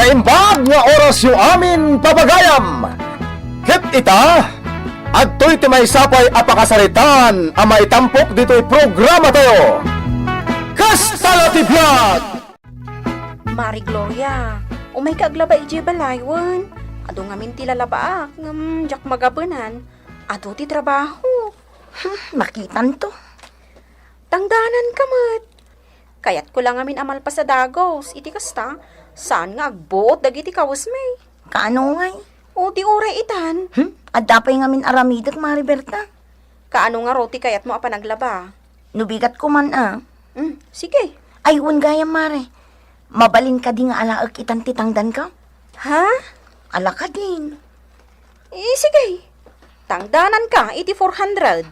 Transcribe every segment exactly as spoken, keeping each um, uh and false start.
Imbag nga orasyo amin, pagayam! Ket ita, adtoy ti maysa pay a pakasaritaan a maitampok ditoy programatayo. Kasta la ti biag! Mari Gloria, umayka aglaba idiay balay wen? Adu ngamin ti lalabaak, ngem diak magabenan. Adu ti trabaho. Hmm, makitanto. Tangdananka met. Kayatko la ngamin a malpas a dagus. Iti kasta, saan nga agbuot dagiti kawesmi. Kaano ngay? O, di uray itan. Hmm? Adda pay ngamin aramidek, Mari Berta. Kaano ngarud ti kayatmo a panaglaba? No bigat koman a. Hmm, sige. Ay, wen gayam, Mare. Mabalin kadi nga alaek itan ti tangdanko? Ha? Ala kadin. Eh, sige. Tangdananka iti four hundred.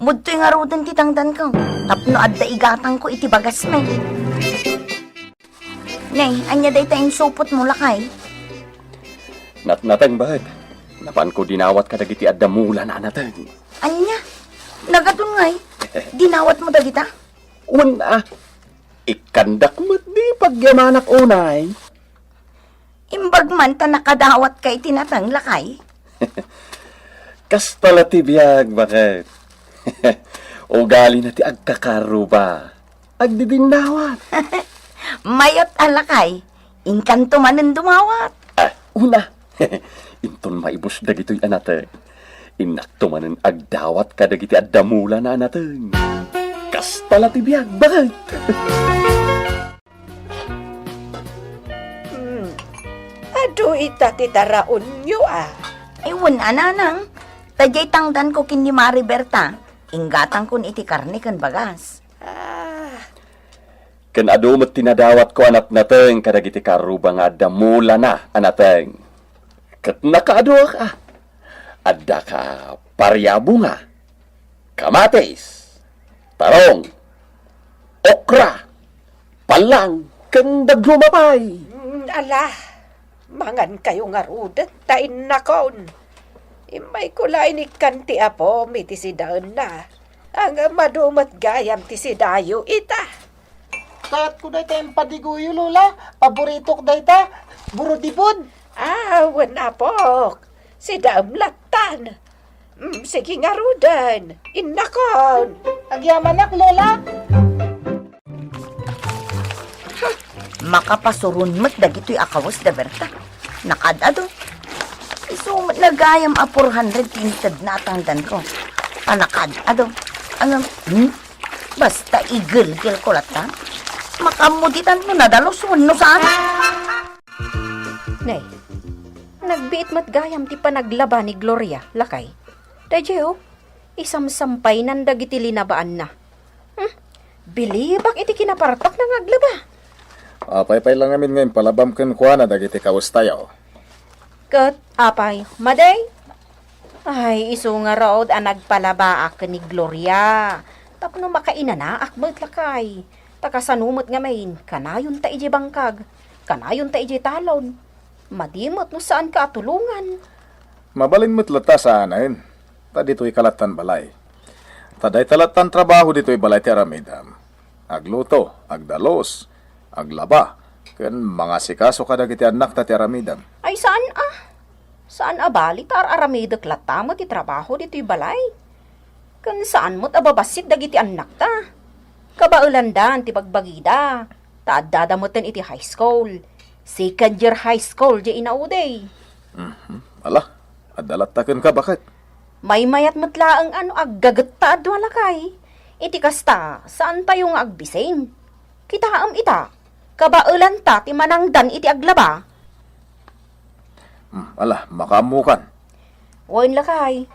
Mudtoy ngaruden ti tangdanko. Tapno adda igatangko iti bagasmi. Nay, ania dayta insupotmo, lakay? Natnateng, bet. Napanko dinawat kadagiti adda mulana a nateng. Ania? Nagadun ngay? Dinawatmo dagita? Wen a. Ikkandak met di pagyamanak unay. Imbag man ta nakadawatka iti nateng, lakay. Kasta la ti biag, baket. Ugalina ti agkakarruba. Agdidinnawat. Mayat a lakay, inkanto manen dumawat. Ah, una. Inton maibus dagitoy a nateng, innakto manen agdawat kadagiti adda mulana a nateng. Kasta la ti biag, baket. Hmm. Adu ita ti taraonyo, a? Ay, wen a, nanang. Ta diay tangdanko ken ni Mari Berta, inggatangkon iti karne ken bagas. Ah. Ken adu met ti nadawatko a natnateng kadagiti karruba nga adda mulana a nateng. Ket nakaaduak a. Addaka pariabunga, kamatis, tarong, okra, pallang, ken dagluma pay. Mm, ala, mangankayo ngaruden ta innakon. Immayko la inikkan ti apom iti sidaenna. Ngem adu met gayam ti sidayo ita. Kayatko dayta impadiguyo, Lola. Paboritok dayta. Burudibud. Ah, wen, apok. Sidaem lattan. Mm, sige ngaruden. Innakon. Agyamanak, Lola. Makapasuron met dagitoy a kawes da Berta. Nakaad-ado. Isu met la gayam a four hundred ti intedna a tangdanko. Panakaad-ado. Ano? Hmm? Basta igelgelko latta. Makaammo ditan no nadalus wenno saan. Nay, nagbiit met gayam ti panaglaba ni Gloria, lakay. Daydiay, o, isamsampaynan dagiti linabaanna. Hmm? Bilibak iti kinapartakna nga aglaba. Apay pay la ngamin nga impalabam kenkuana dagiti kawestayo? Ket apay, madi? Ay, isu ngarud a nagpalabaak ken ni Gloria tapno makainanaak met, lakay. Ta kasano met ngamin, kanayonta idiay bangkag, kanayonta idiay talon. Madi met no saanka a tulongan. Mabalin met latta saanen, ta ditoyka lattan balay. Ta dayta lattan trabaho ditoy balay ti aramidem. Agluto, agdalus, aglaba, ken mangasikaso kadagiti annakta ti aramidem. Ay, saan a. Saan a bali ta ar-aramidek latta met ti trabaho ditoy balay. Ken saan met a babassit dagiti annakta. Kabaelandan ti bagbagida, ta addada meten iti high school. Second year high school diay inaudi. Mhm. Ala, adda latta kenka, baket. Maymayat met laeng a no aggagetta a dua, lakay. Iti kasta, saantayo nga agbising. Kitaem ita, kabaelanta ti manangdan iti aglaba. Hmm, ala, makaammokan. Wen, lakay,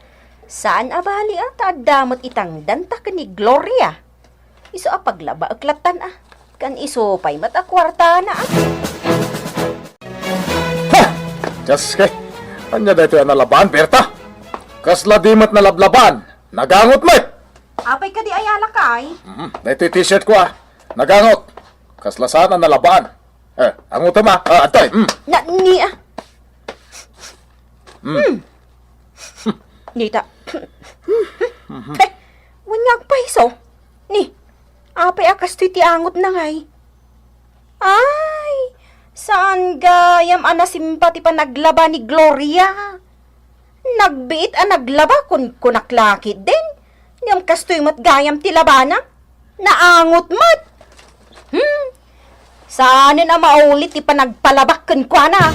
saan a bali a ta adda met itangdanta ken ni Gloria. Isu a paglabaek lattan a. Ken isu pay met a kuartana a. Ha! Dios ko! Ania daytoy a nalabaan, Berta? Kasla di met nalablaban. Nagangot met! Apay kadi aya, lakay? Mhm. Daytoy t-shirt ko, a. Nagangot. Kasla saan a nalabaan. Eh, angutom, a. Ah, adtoy. Mm. Na, ni, a. Mm. Hmm. Nita. Eh, wen nga agpayso. Ni, apay a kastoy ti angotna ngay? Ay, Saan gayam a nasimpa ti panaglaba ni Gloria? Nagbiit a naglaba, kunkunak la ketdin. Ngem kastoy met gayam ti labana. Naangot met. Hmm. Saanen a maulit ti panagpalabak kenkuana.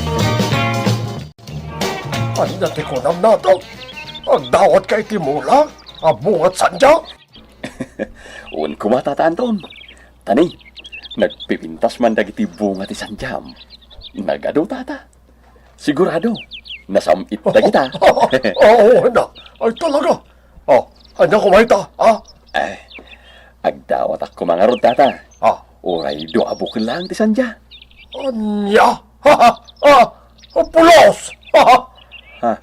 Ania ti kunam, Nato? Agdawatka iti mula a bunga ti sandia? Wen koma, Tata Anton. Ta ni, nagpipintas man dagiti bunga ti sandiam. Nagadu, Tata. Sigurado, nasam-it dagita. Oo, ania? Ay, talaga? Oh, ania koma ita, ha? Eh, agdawatak koma ngarud, Tata. Ah. Uray dua a bukel laeng ti sandia. Ania? Ha? Pulos! Ha?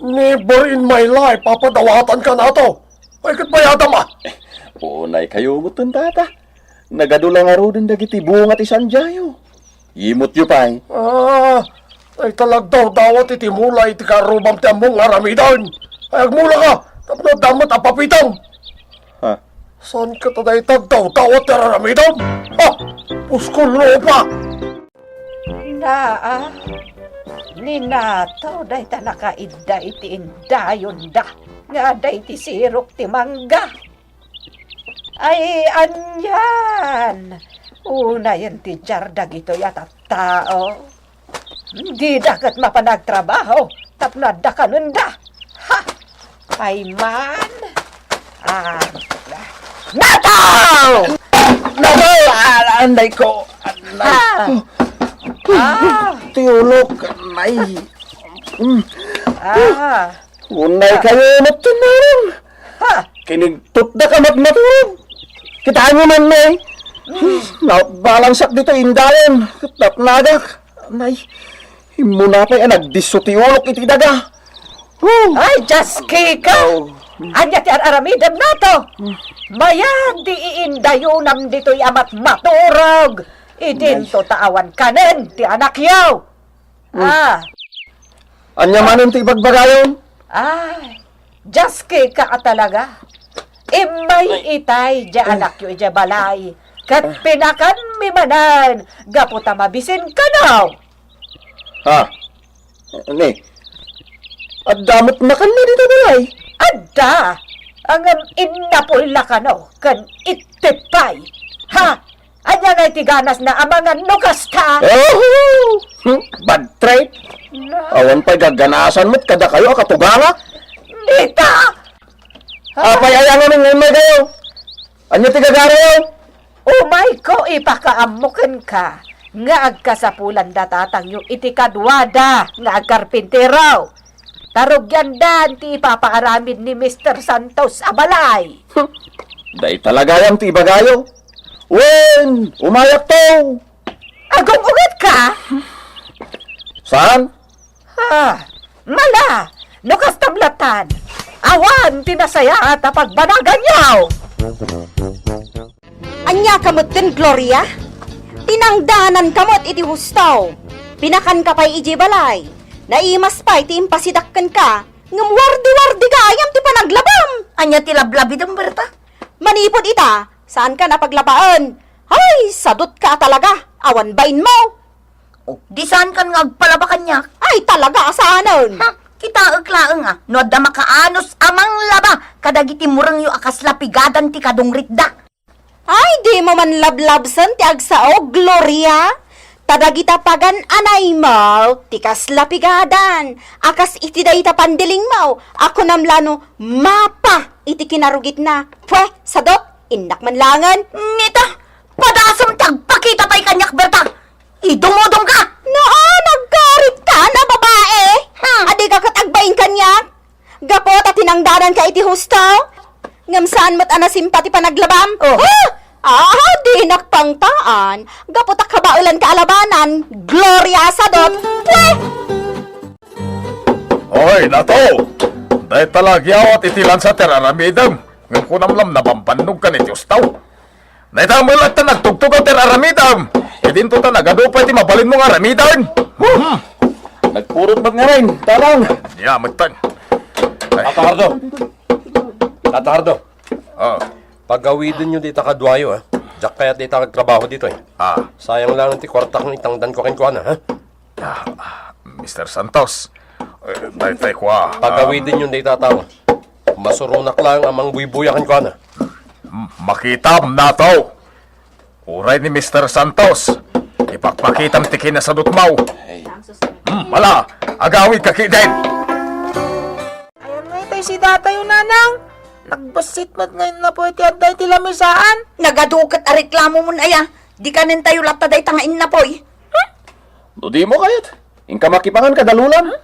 Never in my life a padawatanka, Nato. Ay, ket bayadam, a. Unaykayo metten, Tata. Nagadu la ngaruden dagiti bunga ti sandiayo. Yimutyo pay. Ah, ay, talagdawdawat iti mula iti karrubam ti ammom nga aramiden. Ay, agmulaka, tapno adda met a papitem. Ha? Saan ket a dayta agdawdawat ti ar-aramidem? Ha? Puskol lupa! Naa, ni Nato dayta nakaidda iti indayonda nga adda iti sirok ti mangga. Ay, anian! Unayen ti diar dagitoy a tattao. Dida ket mapan agtrabaho tapno adda kanenda. Ha! Pay man. Ah. Nato! Nato! Ah, anay ko. Anay. Ah. Ah. Ti ulok, anay. Mm. Ah. Unay kayo, Matinarang. Ha! Kinigtutda ka magmaturog. Kitaenyo man, Nay. Mm. Nabalangsak dito indayon. Natnagak. Nay, immuna pay a nagdisso ti ulok iti daga. Oh. Ay, Dios, Kika! Oh. Ania ti ar-aramidem nato? Mayat ti iindayonam ditoy a matmaturog. Idinto ta awan kanen ti anakyo. Mm. Ah. Ania manen ti ibagbagayon? Ay, Dios, Kika a talaga. Immay itay diay anakyo idiay balay, ket pinakanmi manen gapu ta mabisin kano. Ha? Ni, adda met makanna dita balay? Adda. Ngem innapoy la kano ken ittep pay. Ha? Ania ngay ti ganasna a mangan no kasta? Oh! Hmm, bad trip. Na- Awan pay gaganasan met kadakayo a katuganga. Dita! Apay aya ngamin nga immay kayo? Ania ti gagarayo? Umayko ipakaammo kenka nga agkasapulan da tatangyo iti kaduada nga agkarpintero. Ta rugiandan ti ipapaaramid ni Mister Santos a balay. Dayta la gayam ti ibagayo. Wen, umayakto. Agung-ugatka? Saan? Ha, mala, no kastam latan, awan ti nasayaat a pagbanaganyo. Ania ka metten, Gloria? Tinangdanan ka met iti husto. Pinakan ka pay idiay balay. Naimas pay ti impasidak kenka, ngem wardi-wardi gayam ti panaglabam. Ania ti lablabidem, Berta? Manipud ita, saan ka napaglabaen. Ay, sadot ka a talaga. Awan bain mo. Oh, di saan kan nga agpalaba kaniak? Ay, talaga a saanen. Ha? Kitaek laeng a no adda makaanus a manglaba kadagiti murengyo a kasla pigadan ti kadungritda. Ay, dimo man lablabsen ti agsao, Gloria. Ta dagita pagan-anaymo ti kasla pigadan a kas iti dayta pandilingmo a kunam la no mapa iti kinarugitna. Pue, sadot, innak man laengen. Nita, padasem ti agpakita pay kaniak, Berta. Idumodom ka! Naan, agkarit ka na, babae! Hmm. Adi ka ket agbain kaniak? Gapu ta tinangdanan ka iti husto? Ngem saan met a nasimpa ti panaglabam? Oh. Ah! Ah, dinak pangtaan. Gapu ta kabaelan ka a labanan. Gloria a sadot. Pwe! Oy, Nato! Dayta la agyawat iti lansa ti ar-aramidem. Ngem kunam la no nabambannog kan iti husto. Dayta met latta nagtugtugaw ti ar-aramidem. Idinto ta nagadu pay ti mabalinmo nga aramiden. Hmm. Nagpurot met ngamin, Tatang. Ania metten. Ay. Tata Hardo. Tata Hardo. Ah. Pagawidenyo dita kaduayo, ah. Diak kayat dayta nga agtrabaho ditoy. Ah. Sayang lang ti kuartak nga itangdanko kenkuana, ha? Ah, ah, Mister Santos, eh, daytay kua, um, pagawidenyon dayta a tao. Masuronak lang a mangbuybuya kenkuana. M-, makitam, Nato. Uray ni Mister Santos, ipakpakitam ti kinasadutmaw. Hmm, mala, agawidka ketdin. Ayan nga itay si datayo, nanang. Nagbassit met nga innapo iti adda iti lamisaan. Nagadu ket a reklamomon aya. Di kanentayo latta dayta nga innapoy. Hmm? No dimo kayat, inka makipangan kada Lolam.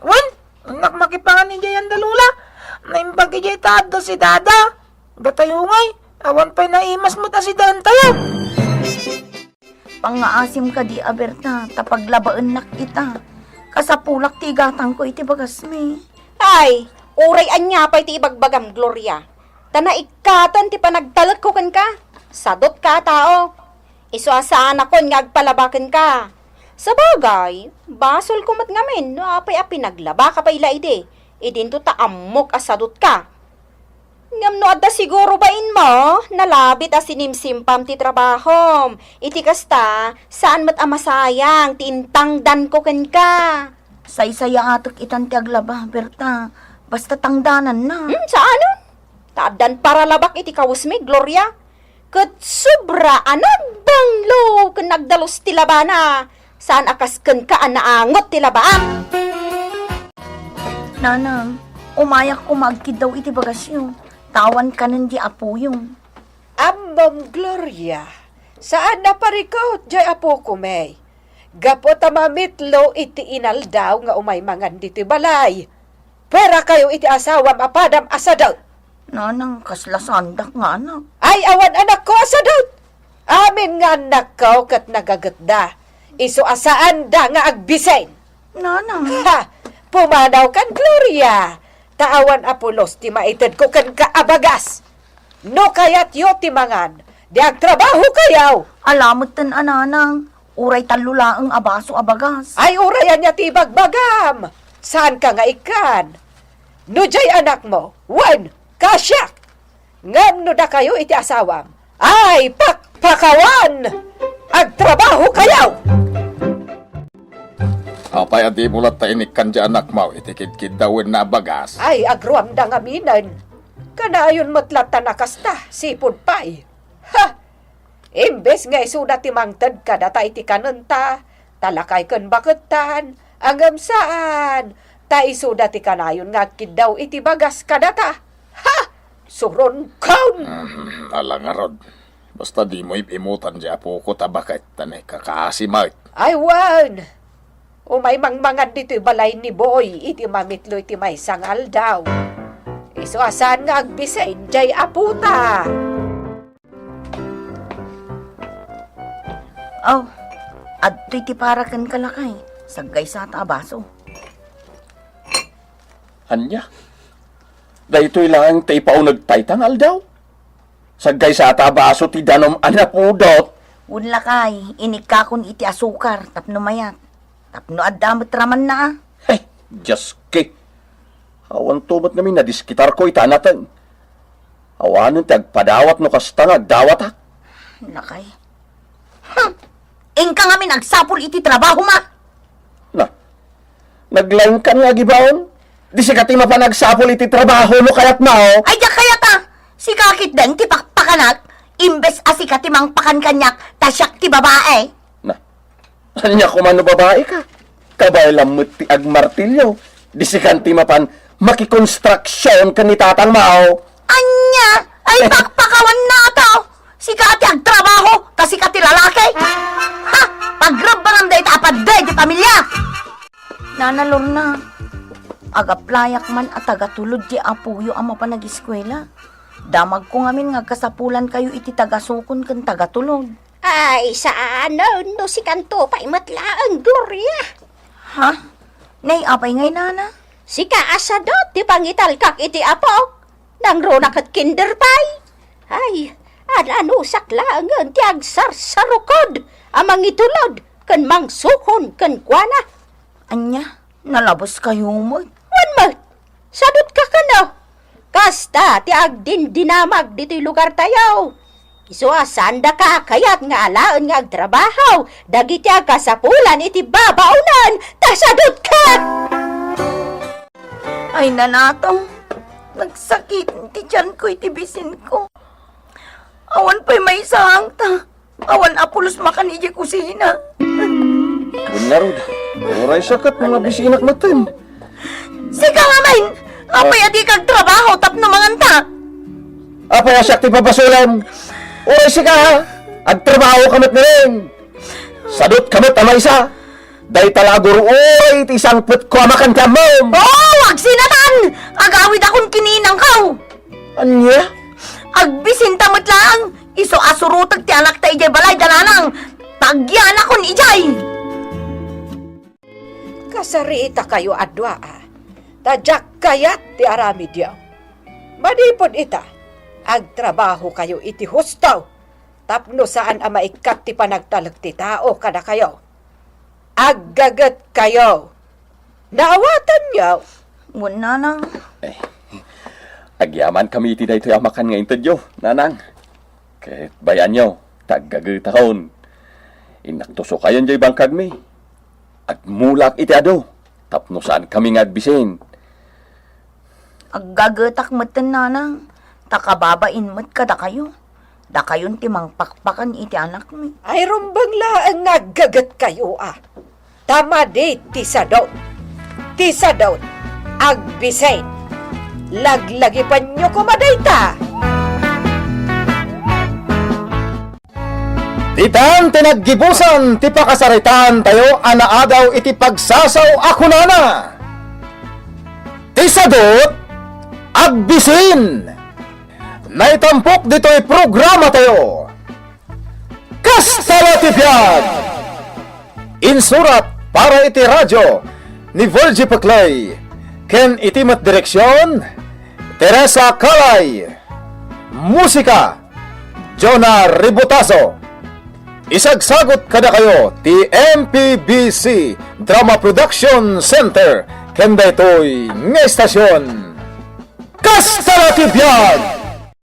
Wen, innak makipangan idiay anda Lola. Naimbag idiay ta adda si dada. Datayo ngay, awan pay naimas met a sidaentayo. Pangngaasim kadi a Berta, ta paglabaennak ita. Kasapulak ti igatangko iti bagasmi. Ay, uray ania pay ti ibagbagam, Gloria. Ta naikkaten ti panagtalekko kenka. Sadutka a tao. Isu a saanakon nga agpalaba kenka. Sabagay, basolko met ngamin no apay a pinaglabaka pay la idi. Idinto ta ammok a sadutka. Ngem no adda siguro bainmo, nalabit a sinimsimpam ti trabahom. Iti kasta, saan met a masayang ti intangdanko kenka. Saysayaatek itan ti aglaba, Berta. Basta tangdananna. Hmm, saanen? Ta addan paralabak iti kawesmi, Gloria. Ket sobra a nagbanglo ken nagdalus ti labana. Saan a kas kenka a naangot ti labaam. Nanang, umayak koma agkiddaw iti bagasyo. Tawan kanen di apoyo. Ammom, Gloria, saan a parikut jay apoko, may. Gapu ta mamitlo iti inaldaw nga umay mangan ditoy balay. Puerakayo iti asawam a padam a sadut. Nanang, kasla saandak nga anak. Ay, awan anakko a sadut. Amin nga annakko ket nagagetda. Isu a saanda nga agbisin. Nanang. Ha! Pumanawkan, Gloria. Ta awan a pulos ti maitedko kenka a bagas. No kayatyo ti mangan, di agtrabahokayo. Ala metten a nanang, uray tallo laeng a baso a bagas. Ay, uray ania ti ibagbagam? Saanka nga ikkan? No jay anakmo, wen, kasiak. Ngem no dakayo iti asawam, ay, pakpakawan! Agtrabahokayo! Apay a dimo latta inikkan jay anakmo iti kidkiddawenna a bagas? Ay, agruamda ngaminen. Kanayon met latta a kasta, sipud pay. Ha! Imbes nga isuda ti mangted kadata iti kanenta, ta lakay ken bakettan, ngem saan, ta isuda ti kanayon nga agkiddaw iti bagas kadata. Ha! Suronkon! Mhm, ala ngarud. Basta dimo ip-imutan jay apoko ta baket ta naikakasi met. Ay, wen! Umay mangmangan ditoy balay ni Boy iti mamitlo iti maysa nga aldaw. Isu a saan nga agbisin jay apota. Aw, adtoy ti para kenka, lakay. Saggaysata a baso. Ania? Daytoy laeng ti ipauneg tayta nga aldaw? Saggaysata a baso ti danum a napudot. Wen, lakay, inikkakon iti asukar tapno mayat. Tapno adda met ramanna, a. Hey, Dioski! Awanto met ngamin a diskitarko ita a nateng. Awanen ti agpadawat no kasta nga agdawatak. Lakay. Hmm. Inka ngamin agsapul iti trabahom, a. Na, naglaingkan nga agibaon? Di sika ti mapan agsapul iti trabaho no kayatmo? Ay, diak kayat, a. Sika ketdin ti pakpakanak, imbes a sika ti mangpakan kaniak, ta siak ti babae. Na, ania koma no babae ka? Kabay la met ti agmartilyo. Di sikan ti mapan makikonstruksion ken ni tatangmo. Ania? Ay, pakpakawanna to! Sika ti agtrabaho, ta sika ti lalaki! Ha! Pagrebbengan dayta a paddi ti pamilia! Nana Lorna, agaplayak man a tagatulod ti apoyo a mapan agiskuela. Damagko ngamin nga agkasapulankayo iti tagasukon ken tagatulod. Ay, saan no sikanto pay met laeng, Gloria. Ha? Nay, apay ngay, nana? Sika a sadut ti pangitalkak iti apok. Nangruna ket kinder pay. Ay, an-anusak laengen ti agsarsarukod a mangitulod ken mangsukon kenkuana. Ania? Nalabeskayo met? Wen met. Sadutka kano. Kasta ti agdindinamag ditoy lugartayo. Isu a saandaka a kayat nga alaen nga agtrabaho dagiti agkasapulan iti babaonen, ta sadutkat! Ay, nanatong, nagsakit ti tiyanko iti bisinko. Awan pay maisangta. Awan a pulos makan idiay kusina. Wen ngarud, uray siak ket mga bisinak metten. Sika ngamin! Apay a dika agtrabaho tapno manganta? Apay a siak ti pabasolem? Uray sika, agtrabaho ka met ngarud. Sadut ka met a maysa. Dayta la agur-uray ti sangpetko a makan ti ammom. Oo, agsinatan! Agawidakon ken ni inangko. Ania? Agbisinta met laeng, isu a suroteg ti anakta idiay balay da nanang, ta agyanakon idiay. Kasariitakayo a dua a, ta diak kayat ti aramidyo. Manipud ita, agtrabahokayo iti husto tapno saan a maikkat ti panagtalek ti tao kadakayo. Aggagetkayo. Naawatanyo? Wen, nanang. Eh, agyamankami iti daytoy a makan nga intedyo, nanang. Ket bay-anyo, ta aggagetakon. Innaktusokayon diay bangkagmi. Agmulak iti adu, tapno saankami nga agbisin. Aggagetak metten, nanang, ta kababain met kadakayo. Dakayon ti mangpakpakan iti anakmi. Ay, rumbeng laeng nga aggagetkayo a. Ta madi ti sadut. Ti sadut, agbisin. Laglagipanyo koma dayta. Ditan ti naggibusan ti pakasaritaantayo a naadaw iti pagsasaw a kunana, "Ti sadut, agbisin." Naitampok ditoy programatayo, Kasta la ti biag! Insurat para iti radyo ni Virgie Peclay, ken iti met direksion, Teresa Calay. Musika, Jonah Ributazo. Isagsagut kadakayo ti M P B C Drama Production Center ken daytoy nga estasion. Kasta la ti biag!